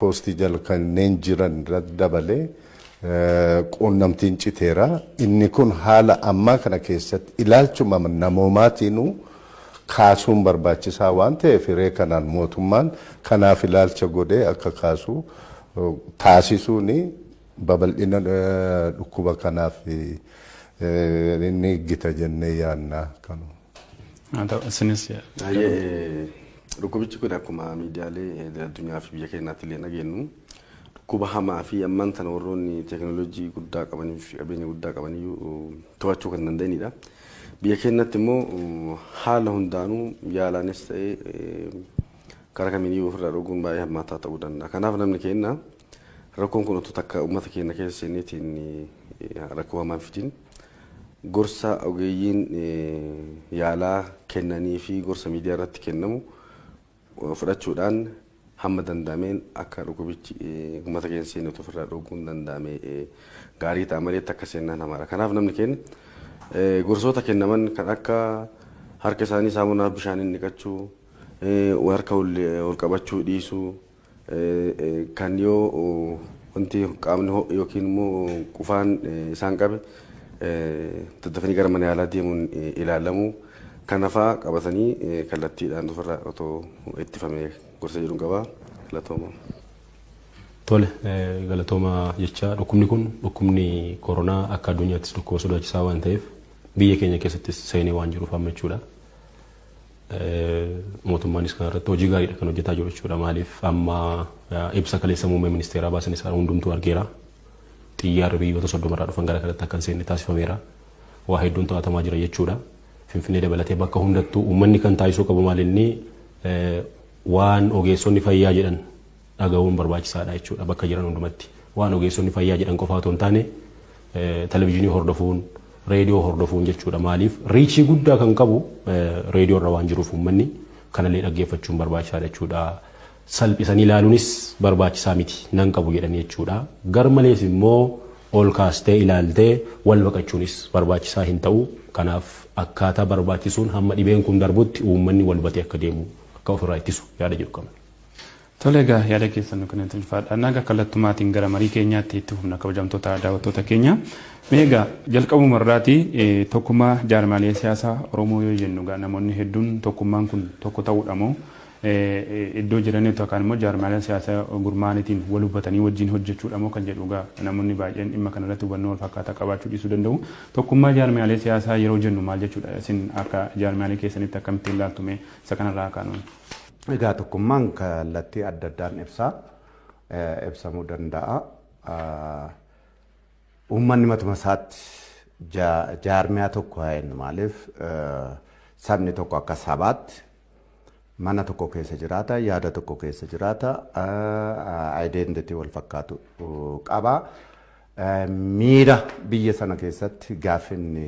Poostii jala kanneen jiran irratti dabalee quunnamtiin citeera. Inni kun haala ammaa kana keessatti ilaalchuma namoomaatiinuu kaasuun barbaachisaa waan ta'eef, hiree kanaan mootummaan kanaaf ilaalcha godhee akka kaasu taasisuun babal'ina dhukkuba kanaaf inni gita jennee yaadna. Isinis. Dhukkubichi kun akkuma miidiyaalee addunyaa fi biyya keenyaatti illee dhageenyu, dhukkuba hamaa fi ammaan tana warroonni teekinooloojii guddaa qabanii fi qabeenya guddaa qabaniyyuu to'achuu kan danda'anidha. Biyya keenyatti immoo haala hundaanuu yaalaanis ta'ee karaa kamiiniyyuu ofirraa dhorkuun baay'ee hammaataa ta'uu danda'a. Kanaaf namni keenya rakkoon kun otoo takka uummata keenya keessa seeneetiin rakkoo hamaa hin fidin, gorsa ogeeyyiin yaalaa kennanii fi gorsa miidiyaa irratti kennamu fudhachuudhaan hamma danda'ameen akka dhukkubichi uummata keessa seenee ofirraa dhorkuun danda'ame gaarii ta'a malee akka seenaan hamaadha. Kanaaf namni keenya gorsoota kennaman kan akka harka isaanii saamunaa bishaaniin dhiqachuu, harka ol qabachuu dhiisuu, kan yoo wanti qaamni yookiin immoo qufaan isaan qabe daddafanii gara mana yaalaa deemuun ilaalamu, kana fa'aa qabatanii kallattiidhaan ofirraa otoo ittifamee gorsa jedhuun qabaa. Galatooma. Tole, galatooma jecha. Dhukkubni kun, dhukkubni koronaa, akka addunyaattis dhukkuba sodaachisaa waan ta'eef, biyya keenya keessattis seenee waan jiruuf amma jechuudha. Mootummaanis kana irratti hojii gaariidha kan hojjetaa jiru jechuudha. Maaliif, amma ibsa kaleessa muummee ministeeraa baasan isaa hundumtuu argeera. Xiyyaarri biyyoota 30rraa dhufan gara kanatti akka hin seenne taasifameera. Waa hedduun to'atamaa jira jechuudha. Finfinnee dabalatee bakka hundattuu uummanni kan taasisuu qabu maal inni, waan ogeessonni fayyaa jedhan dhaga'uun barbaachisaadha jechuudha bakka jiran hundumatti. Waan ogeessonni fayyaa jedhan qofa otoo hin taane, televizyiinii hordofuun, reediyoo hordofuun jechuudha. Maaliif, reach guddaa kan qabu reediyoo irra waan jiruuf, uummanni kanallee dhaggeeffachuun barbaachisaadha jechuudha. Salphisanii ilaaluunis barbaachisaa miti nan qabu jedhanii jechuudha. Gar malees immoo ol kaastee ilaaltee wal baqachuunis barbaachisaa hin ta'u. Kanaaf akkaataa barbaachisuun hamma dhibeen kun darbutti uummanni wal hubatee akka deemu, akka ofirraa ittisu yaada jedhu qabna. Tole, egaa yaada keessan nu kennan ulfaadha. Naga kallattumaatiin gara marii keenyaatti itti fufna, kabajamtoota daawwattoota keenya. Mee egaa jalqabuma irraati, tokkummaa jaarmaalee siyaasaa Oromoo yoo jennu egaa namoonni hedduun tokkummaan kun tokko ta'uudha moo, iddoo jiranitti yookaan immoo jaarmaalee siyaasaa gurmaa'aniitiin wal hubatanii wajjin hojjechuudha moo kan jedhu, egaa namoonni baay'een dhimma kanarratti hubannoo wal fakkaataa qabaachuu dhiisuu danda'u. Tokkummaa jaarmaalee siyaasaa yeroo jennu maal jechuudha? Isin akka jaarmaalee keessanitti akkamittiin ilaaltu? Mee isa kanarraa kaanuun? Egaa tokkummaan kallattii adda addaan ibsamuu danda'a. Uummanni matuma isaatti jaarmiyaa tokko haa jennu. Maaliif, sabni tokko akka sabaatti mana tokko keessa jiraata, yaada tokko keessa jiraata, identity wal fakkaatu qaba. Miira biyya sana keessatti gaaffinni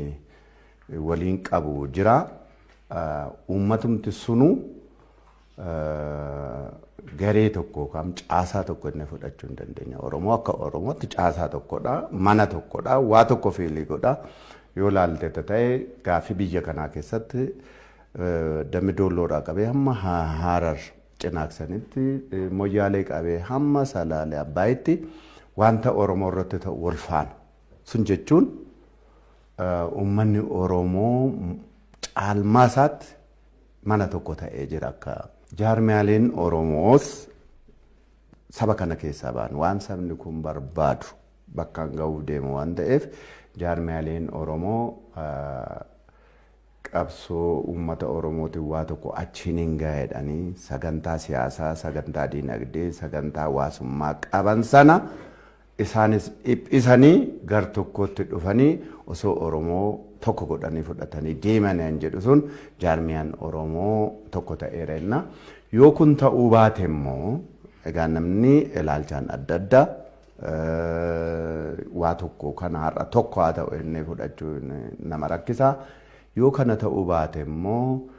waliin qabu jira. Uummatumti sunuu garee tokko yookaan caasaa tokko inni fudhachuu hin dandeenya. Oromoo akka Oromootti caasaa tokkodha, mana tokkodha, waa tokko feel godha. Yoo ilaalte ta'e, gaaffii biyya kanaa keessatti Dambi Doolloodhaa qabee hamma Harar Cinaaksanitti, Moyyaalee qabee hamma Salaalee Abbaayitti wanta Oromoo irratti ta'u wal faana. Sun jechuun uummanni Oromoo caalmaa isaatti mana tokko ta'ee jira. Akka jaarmiyaaleen Oromoos saba kana keessaa ba'an waan sabni kun barbaadu bakkaan ga'uuf deemu waan ta'eef, jaarmiyaaleen Oromoo qabsoo uummata Oromootiin waa tokko achiin hin gaheedhanii sagantaa siyaasaa, sagantaa diinagdee, sagantaa hawaasummaa qaban sana isaanis dhiphisanii gar tokkotti dhufanii osoo Oromoo tokko godhanii fudhatanii deeman jedhu, sun jaarmiyaan Oromoo tokko ta'eera jenna. Yoo kun ta'uu baate immoo, egaa namni ilaalchaan adda addaa waa tokko kana har'a tokko haa ta'u jennee fudhachuu nama rakkisa. Yoo kana ta'uu baate immoo,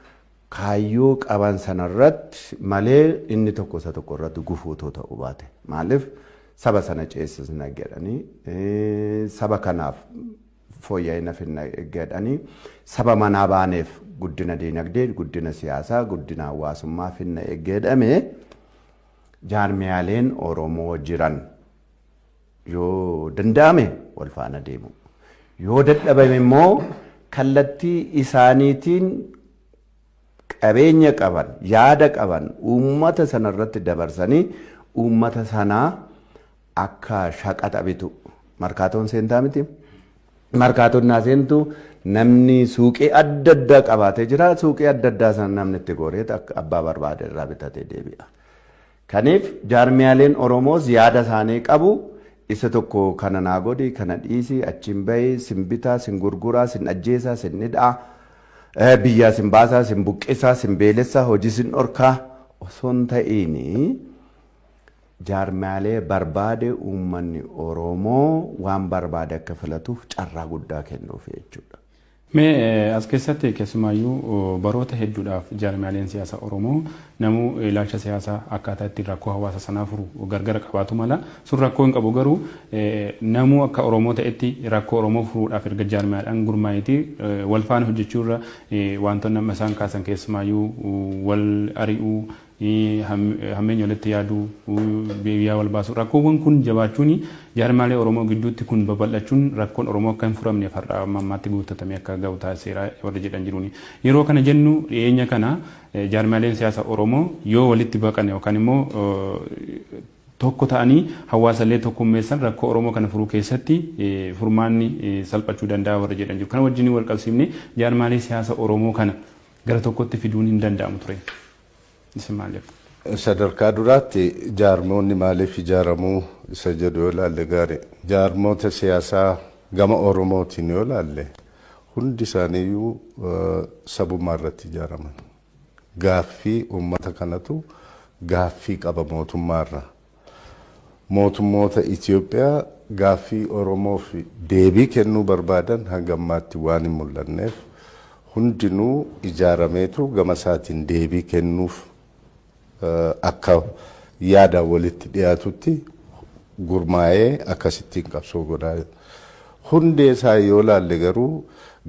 kaayyoo qaban sanarratti malee inni tokko isa tokko irratti gufuutoo ta'uu baate, maaliif, saba sana ceesisna jedhanii, saba kanaaf fooyya'ina finna jedhanii, saba manaa baaneef guddina diinagdee, guddina siyaasaa, guddina hawaasummaa finna jedhame. Jaarmiyaaleen Oromoo jiran yoo danda'ame wal faana deemu. Yoo dadhabame immoo kallattii isaaniitiin qabeenya qaban, yaada qaban uummata sanarratti dabarsanii uummata sanaa akka shaqaxa bitu. Markaatoon seentaa miti. Markaatoon naa seentu namni suuqii adda addaa qabaatee jira. Suuqii adda addaa sana namni itti goree akka abbaa barbaade irraa bitatee deebi'a. Kaniif jaarmiyaaleen Oromoos yaada isaanii qabu. Isa tokko kana naa godhi, kana dhiisi, achiin bahi, sin bitaa, sin gurguraa, sin ajjeesaa, sin hidhaa, biyyaa sin baasaa, sin buqqisaa, sin beelessaa, hojii sin dhorkaa osoo hin ta'iini jaarmiyaalee barbaade uummanni Oromoo waan barbaade akka filatuuf carraa guddaa kennuuf jechuudha. Mee as keessatti keessumaayyuu baroota hedduudhaaf jaarmiyaaleen siyaasaa Oromoo namuu ilaalcha siyaasaa akkaataa ittiin rakkoo hawaasa sanaa furu gargara qabaatu mala. Sun rakkoo hin qabu, garuu namuu akka Oromoo ta'etti rakkoo Oromoo furuudhaaf erga jaarmiyaadhaan gurmaa'eeti wal faana hojjechuu irra wantoonni amma isaan kaasan keessumaayyuu wal ari'uu, hammeenya walitti yaaduu, biyyaa wal baasuu, rakkoowwan kun jabaachuun jaarmiyaalee Oromoo gidduutti kun babal'achuun rakkoon Oromoo akka hin furamneef har'a amma ammaatti guuttatamee akka ga'u taasiseera warri jedhan jiruuni. Yeroo kana jennu dhiyeenya kana jaarmiyaaleen siyaasaa Oromoo yoo walitti baqan yookaan immoo tokko ta'anii hawaasallee tokkummeessan rakkoo Oromoo kana furuu keessatti furmaanni salphachuu danda'a warri jedhan jiru. Kana wajjin wal qabsiifne jaarmiyaalee siyaasa Oromoo kana gara tokkotti fiduun hin danda'amu ture. Isin maal jettu? Sadarkaa duraatti jaarmoonni maaliif ijaaramuu isa jedhu yoo ilaalle gaarii. Jaarmoota siyaasaa gama Oromootiin yoo ilaalle hundi isaaniiyyuu sabummaa irratti ijaaraman. Gaaffii uummata kanatu gaaffii qaba mootummaarra. Mootummoota Itoophiyaa gaaffii Oromoof deebii kennuu barbaadan hanga ammaatti waan hin mul'anneef hundinuu ijaarameetu gama isaatiin deebii kennuuf akka yaadaan walitti dhiyaatutti gurmaa'ee akkasittiin qabsoo godhaa. Hundee isaa yoo ilaalle garuu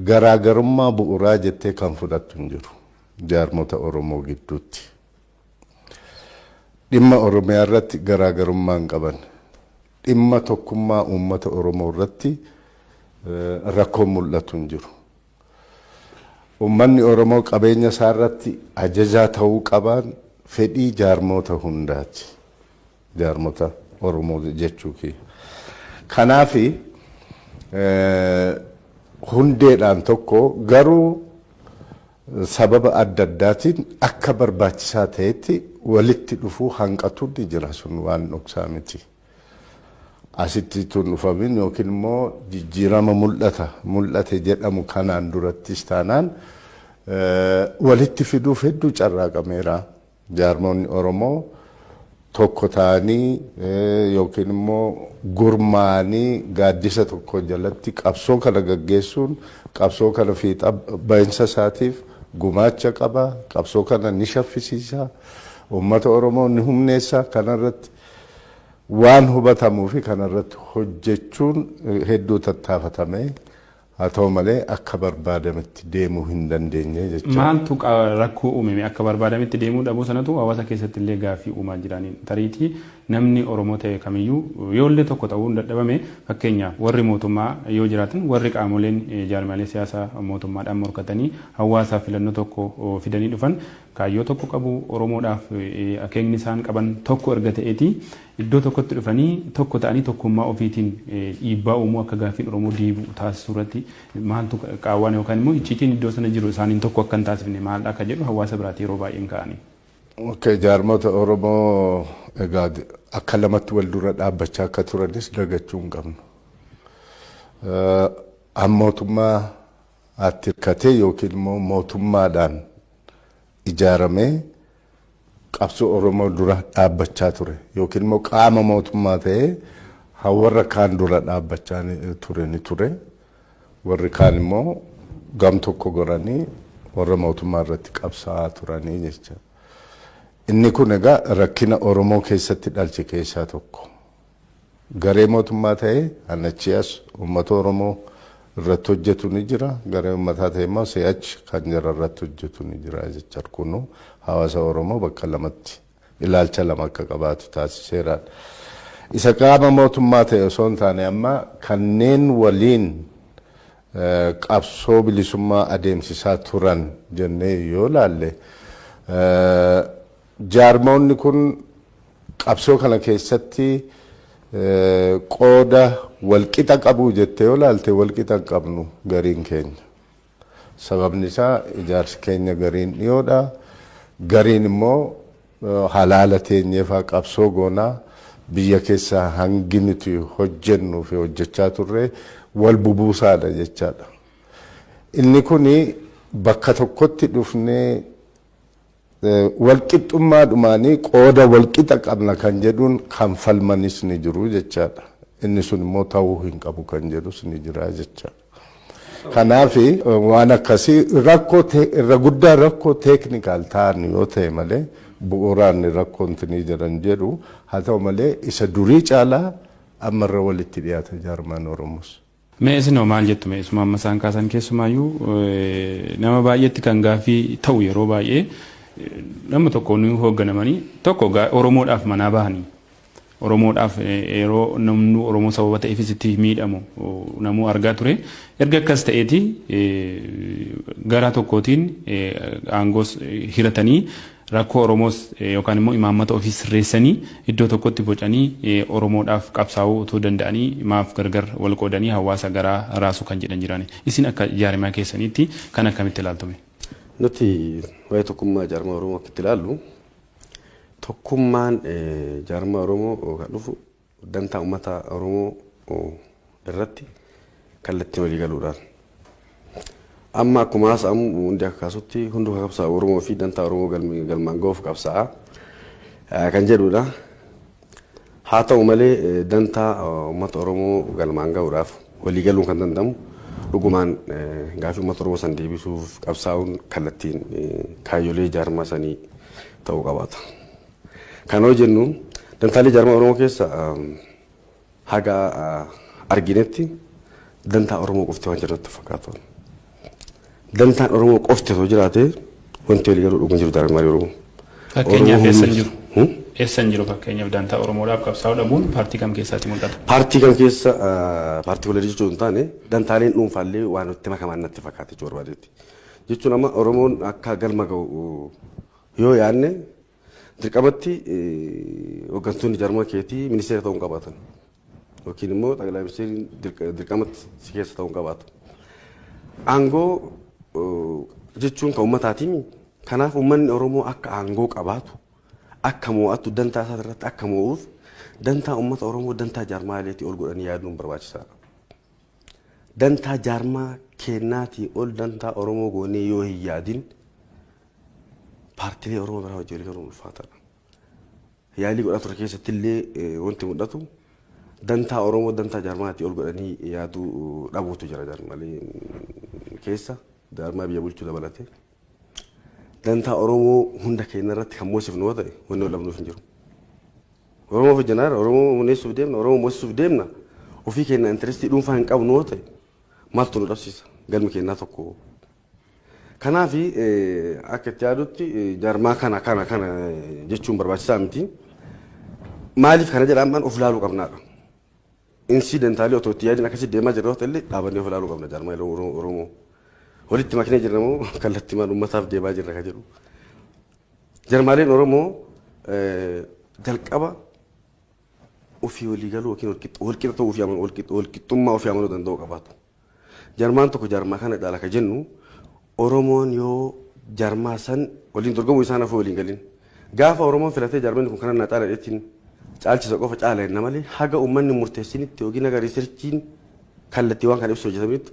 garaagarummaa bu'uuraa jettee kan fudhattu hin jiru jaarmota Oromoo gidduutti. Dhimma Oromiyaa irratti garaagarummaa hin qaban. Dhimma tokkummaa uummata Oromoo irratti rakkoon mul'atu hin jiru. Uummanni Oromoo qabeenya isaa irratti ajajaa ta'uu qabaan fedhii jaarmoota hundaati. Jaarmota Oromoo jechuu kiyya. Kanaafi hundeedhaan tokko garuu sababa adda addaatiin akka barbaachisaa ta'etti walitti dhufuu hanqatuun ni jira, sun waan dhoksaa miti. Asitti tun dhufamin yookiin immoo jijjiirama mul'ate jedhamu kanaan durattis taanaan walitti fiduuf hedduu carraaqameera. Jaarmoonni Oromoo tokko ta'anii yookiin immoo gurmaa'anii gaaddisa tokko jalatti qabsoo kana gaggeessuun qabsoo kana fiixa bahinsa isaatiif gumaacha qaba. Qabsoo kana ni shaffisiisa. Uummata Oromoo ni humneessa. Kanarratti waan hubatamuu fi kanarratti hojjechuun hedduu tattaafatame, haa ta'u malee akka barbaadametti deemuu hin dandeenye jechuudha. Maaltu rakkoo uumame? Akka barbaadametti deemuu dhabuu sanatu hawaasa keessatti illee gaaffii uumaa jiraniin. Tariitii namni Oromoo ta'e kamiyyuu yoo illee tokko ta'uu hin dadhabame, fakkeenyaaf warri mootummaa yoo jiraatan, warri qaamoleen jaarmiyaalee siyaasaa mootummaadhaan morkatanii hawaasaaf filannoo tokko fidanii dhufan kaayyoo tokko qabu, Oromoodhaaf akeekni isaan qaban tokko erga ta'eeti iddoo tokkotti dhufanii tokko ta'anii tokkummaa ofiitiin dhiibbaa uumuu akka gaaffiin Oromoo deebi'u taasisuu irratti maaltu qaawwaan yookaan immoo icciitiin iddoo sana jiru isaaniin tokko akka hin taasifne maal akka jedhu hawaasa biraatti yeroo baay'een ka'anii. Okay, jaarmota Oromoo egaa akka lamatti wal dura dhaabbachaa akka turanis dagachuu hin qabnu. Mootummaa atti hirkatee yookiin immoo mootummaadhaan ijaaramee qabsoo Oromoo dura dhaabbachaa ture yookiin immoo qaama mootummaa ta'ee warra kaan dura dhaabbachaa ture ni ture. Warri kaan immoo gam tokko goranii warra mootummaa irratti qabsaa'aa turanii jecha. Inni kun egaa rakkina Oromoo keessatti dhalche keessaa tokko. Garee mootummaa ta'ee anachii as uummata Oromoo irratti hojjetu ni jira. Garee uummataa ta'e immoo si'achi kan jara irratti hojjetu ni jira jecha. Kunu hawaasa Oromoo bakka lamatti Ilaalcha lama akka qabaatu taasiseera. Isa qaama mootummaa ta'e osoo hin taane amma kanneen waliin qabsoo bilisummaa adeemsisaa turan jennee yoo laalle, jaarmoonni kun qabsoo kana keessatti qooda walqixa qabu jettee yoo laalte, walqixa hin qabnu gariin keenya. Sababni isaa ijaarsi keenya gariin dhiyoodha. Gariin immoo halaala teenyeefaa qabsoo goonaa, biyya keessa hangi nuti hojjennuu fi hojjechaa turre wal bubuusaadha jechaadha. Inni kuni bakka tokkotti dhufnee walqixxummaadhumaanii qooda walqixa qabna kan jedhuun kan falmanis ni jiru jechaadha. Inni sun immoo ta'uu hin qabu kan jedhus ni jira jechaadha. Kanaaf waan akkasii rakkoo irra guddaa rakkoo technical ta'an yoo ta'e malee bu'uuraan rakkoon ni jiran jedhu. Haa ta'u malee isa durii caalaa ammarra walitti dhiyaata jaarmaan Oromoos. Mee isin maal jettu? Mee isuma amma isaan kaasan, keessumaayyuu nama baay'eetti kan gaaffii ta'u, yeroo baay'ee nama tokko ni hoogganamanii, tokko Oromoodhaaf manaa bahanii, Oromoodhaaf yeroo namni Oromoo sababa ta'eefis itti miidhamu namuu argaa ture. Erga akkas ta'eeti gara tokkootiin aangoos hiratanii, rakkoo Oromoos yookaan immoo imaammata ofii sirreessanii, iddoo tokkotti bocanii Oromoodhaaf qabsaa'uu utuu danda'anii maaf gargar wal qoodanii hawaasa garaa raasu kan jedhan jiran. Isin akka jaarmaa keessaniitti kan akkamitti ilaaltume? Nuti waa'ee tokkummaa jaarmaa Oromoo akka itti ilaallu, tokkummaan jaarmaa Oromoo kan dhufu dantaa uummata Oromoo irratti kallattiin walii galuudhaan. Amma akkuma haasa'amu, hundi akka kaasutti, hunduu kan qabsaa'u Oromoo fi dantaa Oromoo galmaan ga'uuf qabsaa'a kan jedhudha. Haa ta'u malee dantaa uummata Oromoo galmaan ga'uudhaaf walii galuun kan danda'amu dhugumaan gaafii uummata Oromoo san deebisuuf qabsaa'uun kallattiin kaayyolee jaarmaa sanii ta'uu qabaata. Kana yoo jennu, dantaalee jaarmaa Oromoo keessa haga arginetti dantaa Oromoo qofti waan jiru natti fakkaatu. Dantaan Oromoo qofti osoo jiraate wanti walii galuu dhuguma jiru jaarmaalee Oromoo. Fakkeenyaaf eessan jiru? Eessan jiru fakkeenyaaf dantaa Oromoodhaaf qabsaa'uu dhabuun paartii kam keessaatti mul'ata? Paartii kam keessa paartii jechuu hin taane, dantaaleen dhuunfaallee waan itti makaman natti fakkaate jechuu barbaadetti. Jechuun amma Oromoon akka galma ga'u yoo yaadne, dirqamatti hooggantoonni jaarmaa keetii ministeera ta'uu hin qabaatan. Yookiin immoo xaqilaa ministeerri dirqamatti si keessa ta'uu hin qabaatu. Aangoo jechuun kan uummataatiin. Kanaaf uummanni Oromoo akka aangoo qabaatu, akka mo'atu, dantaa isaa irratti akka mo'uuf dantaa uummata Oromoo dantaa jaarmaaleetii ol godhanii yaaduun barbaachisaadha. Dantaa jaarmaa kennaatii ol dantaa Oromoo goonee yoo hin yaadin paartiilee Oromoo biraa wajjin walii galuun ulfaataadha. Yaalii godhaa ture keessatti illee wanti mul'atu dantaa Oromoo dantaa jaarmaatii ol godhanii yaaduu dhabuutu jira jaarmaalee keessa, jaarmaa biyya bulchuu dabalatee. Dantaa Oromoo hunda keenya irratti kan moosifnu yoo ta'e wanni wal dhabnuuf hin jiru. Oromoo hojjanaa, Oromoo hundeessuuf deemna, Oromoo moosisuuf deemna. Ofii keenya interestii dhuunfaa hin qabnu yoo ta'e maaltu nu dhabsiisa? Galmi keenyaa tokko. Kanaaf akka itti yaadutti jaarmaa kana kana kana jechuun barbaachisaa miti. Maaliif kana jedhaan of ilaaluu qabnaadha. Incidentally otoo itti yaadin akkasii deemaa jirra yoo ta'e illee dhaabannee of ilaaluu qabna jaarmaa Oromoo. Walitti maknee jirra moo kallattii maal uummataaf deemaa jirra ka jedhu. Jarmaaleen Oromoo jalqaba ofii walii galuu yookiin walqixa ta'uu ofii amanuu, walqixxummaa ofii amanuu danda'uu qabaatu. Jarmaan tokko jarmaa kana caala ka jennu Oromoon yoo jarmaa san waliin dorgomuu isaan hafuu waliin galin. Gaafa Oromoon filatee jarmanni kun kana na caala jedheetiin caalchisa qofa caala jenna malee, haga uummanni murteessinitti yookiin haga researchiin kallattii waan kana ibsu hojjetamitti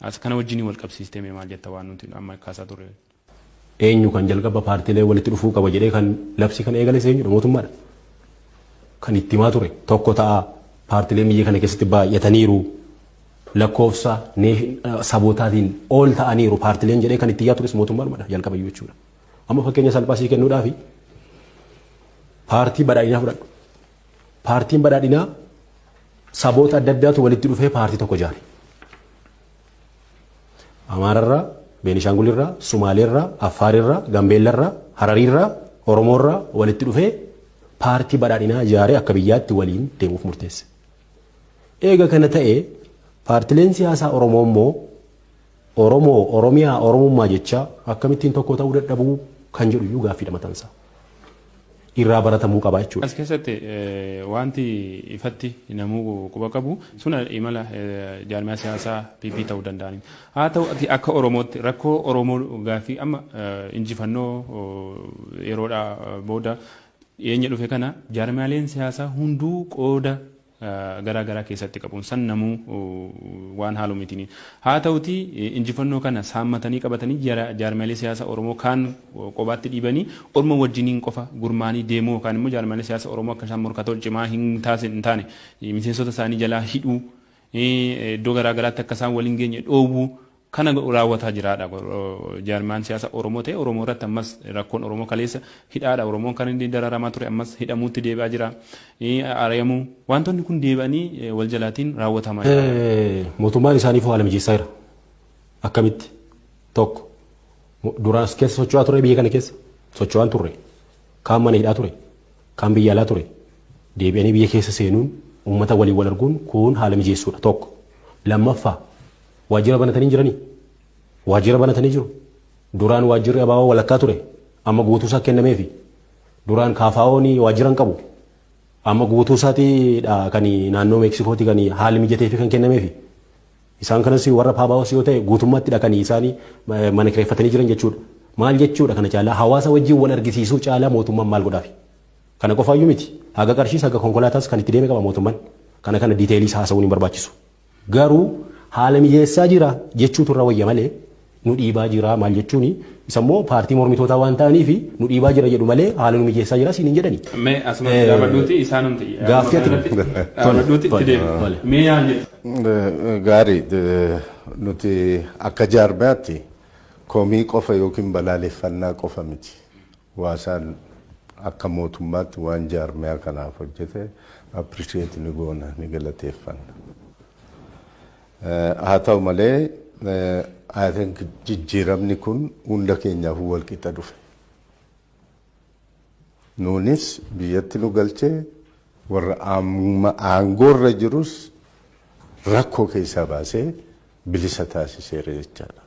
As kana wajjin wal qabsiistee mee maal jetta waan nuti amma kaasaa turre? Eenyu kan jalqaba paartiilee walitti dhufuu qaba jedhee kan labsii kana eegales eenyudha? Mootummaadha. Kan itti himaa ture tokko ta'a, paartiileen biyya kana keessatti baay'ataniiru, lakkoofsa sabootaatiin ol ta'aniiru paartiileen jedhee kan itti iyyaa tures mootummaadhumadha jalqabayyuu jechuudha. Amma fakkeenya salphaa sii kennuudhaafi paartii Badhaadhinaa fudhadhu. Paartiin Badhaadhinaa saboota adda addaatu walitti dhufee paartii tokko ijaare. Amaararraa, Beenishaangulirraa, Sumaaleerraa, Affaarirraa, Gambeellarraa, Harariirraa, Oromoorraa walitti dhufee paartii Badhaadhinaa ijaaree akka biyyaatti waliin deemuuf murteesse. Eega kana ta'e, paartileen siyaasaa Oromoo immoo Oromoo, Oromiyaa, Oromummaa jecha akkamittiin tokko ta'uu dadhabuu kan jedhu iyyuu gaaffiidha mataan isaa. Irraa baratamuu qaba jechuudha. As keessatti wanti ifatti namuu quba qabu sun imala jaarmiyaa siyaasaa PP ta'uu danda'ani. Haa ta'u, ati akka Oromootti rakkoo Oromoo gaaffii amma injifannoo yeroodhaa booda dhiyeenya dhufe kana jaarmiyaaleen siyaasaa hunduu qooda garaa garaa keessatti qabuun san namuu waan haalu mitiin. Haa ta'uti, injifannoo kana saammatanii qabatanii jaarmiyaalee siyaasaa Oromoo kaan kophaatti dhiibanii Orma wajjiniin qofa gurmaanii deemuu yookaan immoo jaarmiyaalee siyaasaa Oromoo akka isaan morkatoo cimaa hin taasine hin taane miseensota isaanii jalaa hidhuu, iddoo garaa garaatti akka isaan waliin geenye dhoowwuu kana raawwataa jiraadha. Jaarmiyaan siyaasa Oromoo ta'e Oromoo irratti ammas rakkoon Oromoo kaleessa hidhaadha. Oromoon kan inni dararamaa ture ammas hidhamuutti deebi'aa jira. Ari'amuu, wantoonni kun deebi'anii wal jalaatiin raawwatamaa jira. Mootummaan isaaniif haala mijeessaa jira. Akkamitti? Tokko, duraas keessa socho'aa ture, biyya kana keessa socho'aan turre. Kaan mana hidhaa ture. Kaan biyya alaa ture. Deebi'anii biyya keessa seenuun uummata waliin wal arguun kun haala mijeessuudha tokko. Lammaffaa, waajjira banatanii jiranii. Waajjira banatanii jiru. Duraan waajjirri ABO walakkaa ture. Amma guutuu isaa kennameefi. Duraan KFO'n waajjira hin qabu. Amma guutuu isaatiidha kan naannoo Meeksikooti kan haalli mijatee fi kan kennameefi. Isaan kanas warra PABOs yoo ta'e guutummaatti kan isaanii mana kireeffatanii jiran jechuudha. Maal jechuudha, kana caalaa hawaasa wajjin wal argisiisuu caalaa mootummaan maal godhaafi? Kana qofaayyuu miti. Haga qarshiis haga konkolaataas kan itti deeme qaba mootummaan. Kana kana detailiis haasa'uun hin barbaachisu. Garuu haala mijeessaa jira jechuutu irra wayya malee nu dhiibaa jira maal jechuuni, isa immoo paartii mormitootaa waan ta'aniif nu dhiibaa jira jedhu malee haala nu mijeessaa jira siin hin jedhani. Mee asumatti dhaabadhuuti isaanumti. Gaaffii ati Dhaabadhuuti itti deema. Mee yaa jettu. Gaarii, nuti akka jaarmiyaatti komii qofa yookiin balaaleffannaa qofa miti. Waasaan akka mootummaatti waan jaarmiyaa kanaaf hojjete appreciate ni goona, ni galateeffanna. Haa ta'u malee, I think jijjiiramni kun hunda keenyaaf wal qixa dhufe. Nuunis biyyatti nu galchee, warra aangoorra jirus rakkoo keessaa baasee bilisa taasiseera jechaadha.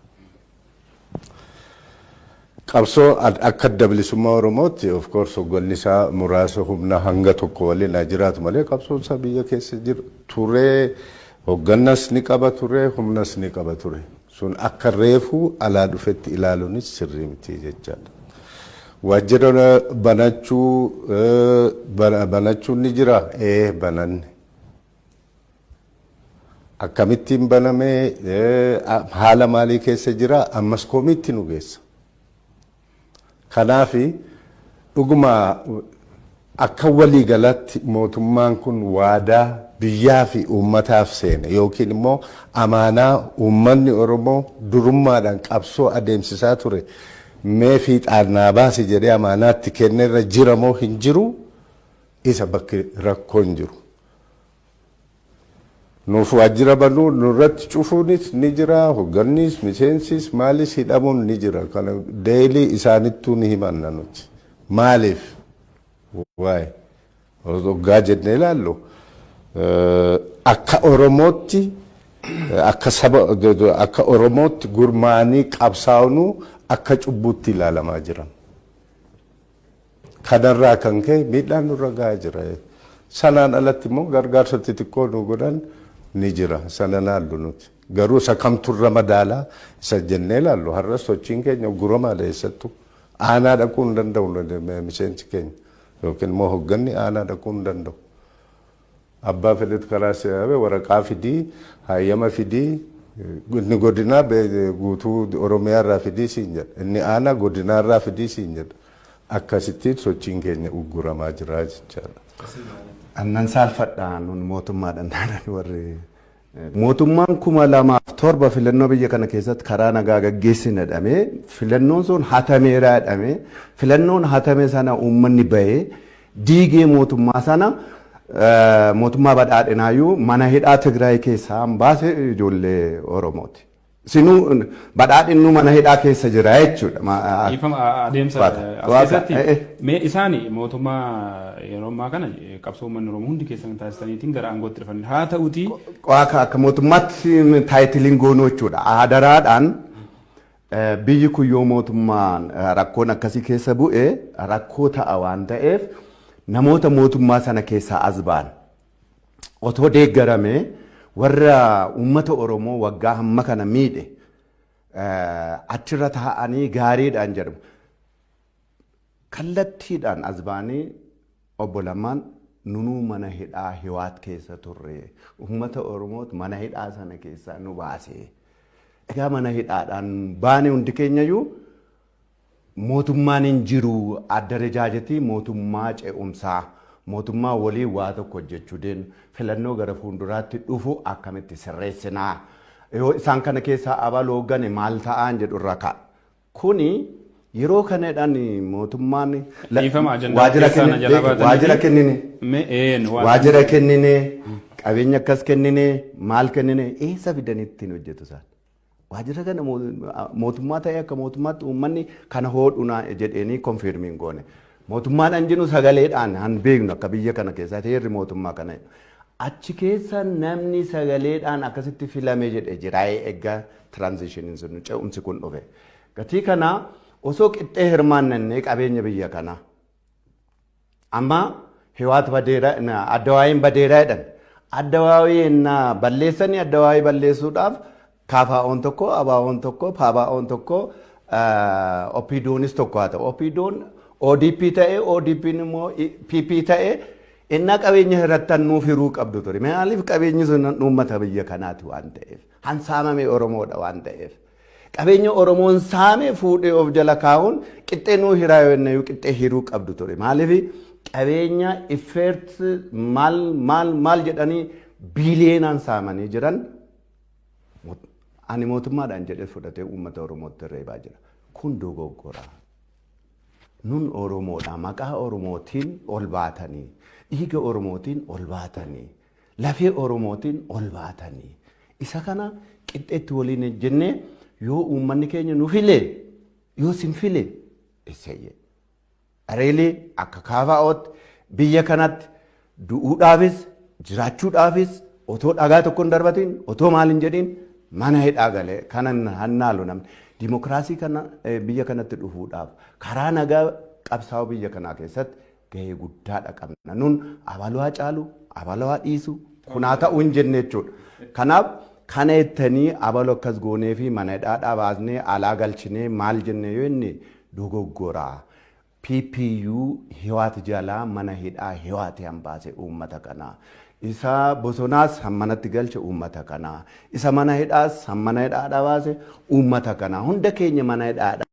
Qabsoo akka Adda Bilisummaa Oromootti, of course, hogganni isaa muraasa humna hanga tokko waliin haa jiraatu malee qabsoon isaa biyya keessa jiru turee, hoggannas ni qaba ture, humnas ni qaba ture. Sun akka reefuu alaa dhufetti ilaaluunis sirrii miti jechaadha. Waajjira banachuu banachuun ni jira, ee, bananne. Akkamittiin banamee, haala maalii keessa jira, ammas komiitti nu geessa. Kanaafi dhuguma akka waliigalaatti mootummaan kun waadaa biyyaa fi uummataaf seene yookiin immoo amaanaa uummanni Oromoo durummaadhaan qabsoo adeemsisaa ture mee fiixaan naa baasi jedhee amaanaatti kennerra jira moo hin jiru, isa bakki rakkoon jiru. Nuuf waajjira banuu nurratti cufuunis ni jira, hoggannis, miseensis, maalis hidhamuun ni jira. Kana daily isaanittuu ni himanna nuti. Maaliif? Waa'ee hoggaa jennee ilaallu, akka Oromootti, akka saba, akka Oromootti gurmaa'anii qabsaa'unuu akka cubbuutti ilaalamaa jiran. Kanarraa kan ka'e miidhaan nurra gahaa jira. Sanaan alatti immoo gargaarsa xixiqqoo nu godhan ni jira. Sana laallu nuti. Garuu isa kamturra madaalaa isa jennee ilaallu, har'a sochiin keenya guramaadha eessattuu. Aanaa dhaquu hin danda'u miseensi keenya yookiin immoo hogganni aanaa dhaquu hin danda'u. Abbaa fedhetu karaa si'aabe waraqaa fidii, hayyama fidii. Inni godinaa guutuu Oromiyaa irraa fidii siin jedha. Inni aanaa godinaa irraa fidii siin jedha. Akkasittiin sochiin keenya ugguramaa jira jechaadha. Annan saalfadha nun mootummaadhaan taanaan warri mootummaan 2007 filannoo biyya kana keessatti karaa nagaa gaggeessina jedhamee, filannoon sun hatameera jedhamee, filannoon hatame sana uummanni bahee diigee mootummaa sana, mootummaa badhaadhinaayyuu mana hidhaa Tigraay keessaa baase ijoollee Oromooti. Sinuu badhaadhinnu mana hidhaa keessa jira jechuudha. Dhiifama, adeemsa as keessatti mee isaani mootummaa yeroo ammaa kana qabsoo uummanni Oromoo hundi keessan taasisaniitiin gara aangootti dhufan haa ta'uutii. Akka mootummaatti titleiin goonuu jechuudha. Adaraadhaan biyyi kun yoo mootummaan rakkoon akkasii keessa bu'e rakkoo ta'a waan ta'eef, namoota mootummaa sana keessaa as ba'an otoo deeggaramee, warra uummata Oromoo waggaa hamma kana miidhe achirra taa'anii gaariidhaan jedhamu. Kallattiidhaan as ba'anii obbo Lammaan nunuu mana hidhaa Hiwaat keessa turre, uummata Oromoot mana hidhaa sana keessaa nu baase. Egaa mana hidhaadhaan baane, hundi keenyayyuu mootummaan hin jiru, addarejaajetii mootummaa ce'umsaa, mootummaa walii waa tokko hojjechuu deemu, filannoo gara fuulduraatti dhufu akkamitti sirreessinaa, yoo isaan kana keessaa abaloo gane maal ta'aan jedhu irraa ka'a. Kuni yeroo kanadhaan mootummaan Dhiifama, ajandaa keessaa na jalaa baatanii waajjira kennine waajjira kennine, qabeenya akkas kennine, maal kennine, eessa fidanii ittiin hojjetu isaan? Waajjira kana mootummaa ta'ee akka mootummaatti uummanni kana hoodhunaa jedheenii confirmiin goone. Mootummaadhaan jennu sagaleedhaan han beeknu akka biyya kana keessaa heerri mootummaa kana. Achi keessa namni sagaleedhaan akkasitti filame jedhe jiraayee eeggaa transitioniin sun, ce'umsi kun dhufe. Gatii kana osoo qixxee hirmaannannee qabeenya biyya kanaa. Amma Hiwaat badeera, addawaayiin badeeraa jedhan. Addawaayii balleessanii, addawaayii balleessuudhaaf KFO'n tokko, ABO'n tokko, PABO'n tokko, OPDOnis tokko haa ta'u. OPDO'n ODP ta'ee, ODP'n immoo PP ta'ee, innaa qabeenya hirrattan nuuf hiruu qabdu ture. Maaliif? Qabeenyi sun uummata biyya kanaati waan ta'eef. Hansaamame Oromoodha waan ta'eef. Qabeenya Oromoon saame fuudhee of jala kaa'uun qixxee nuu hiraa yoo jenneyyuu qixxee hiruu qabdu ture. Maaliif? Qabeenya Effert maal maal maal jedhanii biiliyoonaan saamanii jiran ani mootummaadhaan jedhee fudhatee uummata Oromootti reebaa jira. Kun dogoggora. Nun Oromoodha, maqaa Oromootiin ol baatanii, dhiiga Oromootiin ol baatanii, lafee Oromootiin ol baatanii, isa kana qixxeetti waliin jennee yoo uummanni keenya nu filee, yoo sin file isseeyye. Areelee akka KFO'tti biyya kanatti du'uudhaafis jiraachuudhaafis otoo dhagaa tokko hin darbatin, otoo maal hin jedhin mana hidhaa galee kanan hannaalu namni. Dimokiraasii kana biyya kanatti dhufuudhaaf karaa nagaa qabsaa'uu biyya kanaa keessatti gahee guddaadha qabna. Nun abaluu haa caalu, abaluu haa dhiisu, kunaa ta'uu hin jenne jechuudha. Kanaaf kana jettanii abaluu akkas goonee fi mana hidhaadhaa baasnee alaa galchinee maal jenne yoo inni dogoggoraa. PPU Hiwaat jalaa, mana hidhaa Hiwaati hambaase uummata kanaa. Isa bosonaas hammanatti galche uummata kanaa. Isa mana hidhaas hammana hidhaadhaa baase uummata kanaa. Hunda keenya mana hidhaadhaa.